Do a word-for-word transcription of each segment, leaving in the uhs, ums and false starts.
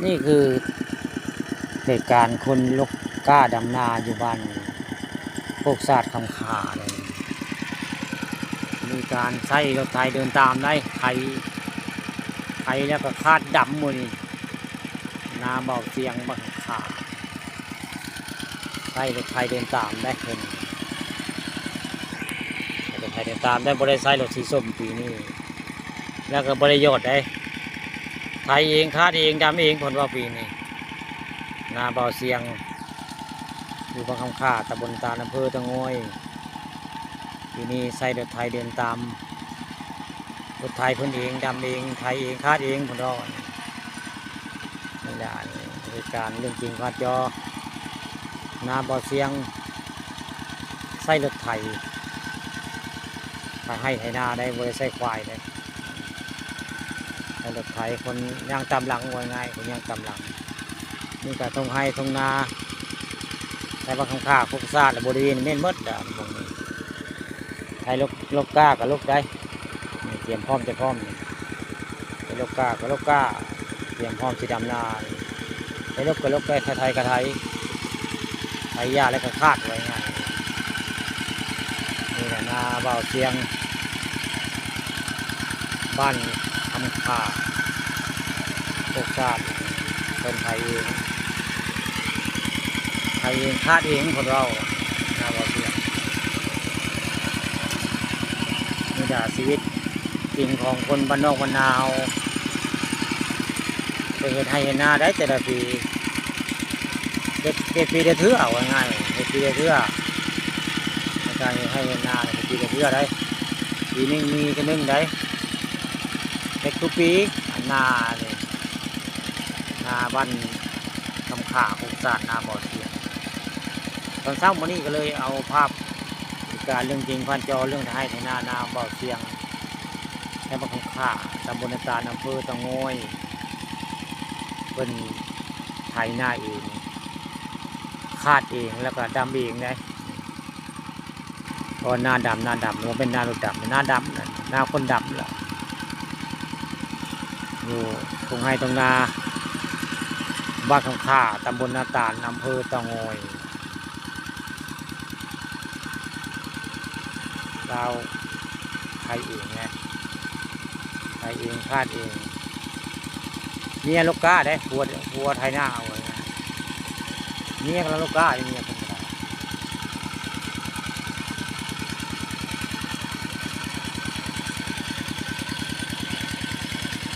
นี่คือเหตุการณ์คนลกกล้าดำนาอยู่บ้านโคกสาดคำขาเลย มีการใช้รถไถเดินตามได้ ไถ ไถแล้วก็คาดดำหมดนี่ นาเบาเสียงบังขา ใช้รถไถเดินตามได้เพิ่น รถไถเดินตามได้ บ่ได้ใช้รถสีส้มปีนี้ แล้วก็บ่ได้หยอดได้ ไถเอง คาดเอง ดำเอง เพิ่นว่าปีนี้ นาเบาเสียง อยู่บ้านคำขา ตำบลตาล อำเภอเตางอย ปีนี้ใช้รถไถเดินตาม รถไถเพิ่นเอง ดำเอง ไถเอง คาดเอง เพิ่นว่า นี่ล่ะ เหตุการณ์เรื่องจริงคาดจอ นาเบาเสียง ใช้รถไถ ไถไฮ่ไถนาได้ บ่ได้ใช้ควายได้ ใช้รถไถ คนย่างตามหลัง ว่าง่าย คนย่างตามหลัง นี่ก็ท่งไฮ่ท่งนา ไถบ้านคำขา โคกสาด และบริเวณแม่นหมดล่ะ หม่องนี้ ไถลก ลกกล้าก็ลกได้ นี่เตรียมพร้อมจะพร้อมนี่ ไถลกกล้าก็ลกกล้า เตรียมพร้อมสิดำนา ไถลกก็ลกได้ ไถไถก็ไถ ไถหญ้าแล้วก็คาด ว่าง่าย นี่แหละนาเบาเสียง บ้านคำขา โคกสาด เพิ่นไถเอง ไถเอง คาดเอง เพิ่นเว้า นาเบาเสียง นี่ล่ะชีวิตจริงของคนบ้านนอกบ้านนาเฮา ไปเฮ็ดไฮ่เฮ็ดนาได้แต่ละปี เฮ็ด เฮ็ดปีละเทื่อ ว่าง่าย เฮ็ดปีละเทื่อ ในการเฮ็ดไฮ่เฮ็ดนา เฮ็ดปีละเทื่อได้ ปีหนึ่งมีเทื่อหนึ่งได้ เฮ็ดทุกปี อันนานี่ นาบ้านคำขา โคกสาด นาเบาเสียง ตอนเช้ามื้อนี้ก็เลยเอาภาพเหตุการณ์เรื่องจริงผ่านจอ เรื่องไถไฮ่ไถนา นาเบาเสียง ในบ้านคำขา ตำบลนาตาล อำเภอเตางอย เพิ่นไถนาเอง คาดเอง แล้วก็ดำเองได้ เพราะว่านาดำ นาดำ บ่แม่นนารถดำ นาดำนั่น นาคนดำล่ะ อยู่ท่งไฮ่ท่งนา บ้านคำขา ตำบลนาตาล อำเภอเตางอย ลาวไถเองไง ไถเอง คาดเอง เมียลกกล้าเด้ ผัว ผัวไถนาเอาไว้นะ เมียกำลังลกกล้าอยู่ เมียเพิ่นก็ได้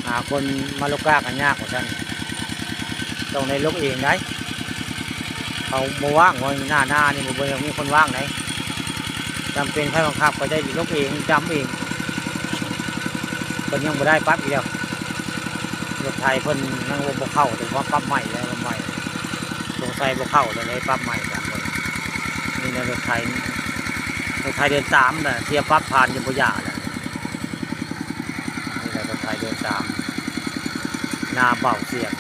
หาคนมาลกกล้ากันยากว่าซั่น ต้องได้ลกเองได้ เขาบ่ว่าง ว่าหน้า หน้านี่บ่ บ่มีคนว่างได้ จำเป็นไผบังคับก็ได้ลกเอง ดำเอง เพิ่นยังบ่ได้ปรับอีกแล้ว รถไถเพิ่นยังบ่ บ่เข้า แต่ว่าปรับใหม่แล้ว ปรับใหม่ สงสัยบ่เข้า เลยได้ปรับใหม่กันเพิ่น นี่นะรถไถ รถไถเดินตามน่ะ เสียปรับผ่านอยู่บ่ยาน่ะ นี่แหละรถไถเดินตาม นาเบาเสียง